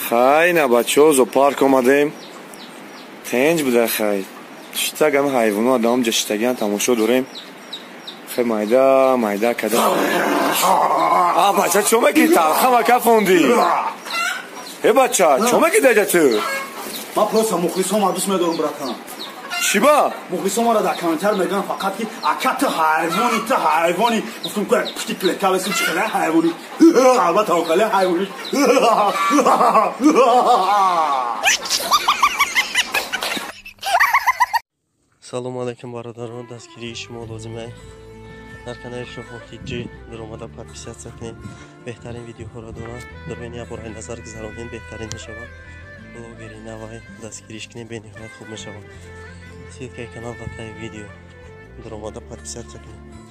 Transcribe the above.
Хай, на бачаҳо, зоопарк омадем. Тенҷ буда, хай. Шитак ҳама ҳайвоно одам ҷа шиштагиан, тамошо дорем. Хай, майда майда када. А бача, чо мекунӣ? Талхама кафонди. Э, бача, чо мекунӣ даҷа ту? Ман просто мухлисома дӯст медорам, братан. Чӣ ба? Мухлисомаро дар комментар мегӯям фақат ки ака, ту ҳайвони, ту ҳайвони. Гуфтум ку пушти клетка весим, чӣ хеле ҳайвони, албатта хеле ҳайвони. Салому алайкум, бародарон! Дастгирии шумо лозима. Дар канали Шоҳоҳиҷӣ даромада подписаться кунед. Беҳтарин видеоҳоро дорам. Дорен, як бор назар гузаронед, беҳтарин мешавад. Блогери навай дастгириш кунед, бениҳоят хуб мешавад. Ссылкаи канал дар таи видео, даромада подписаться кунед.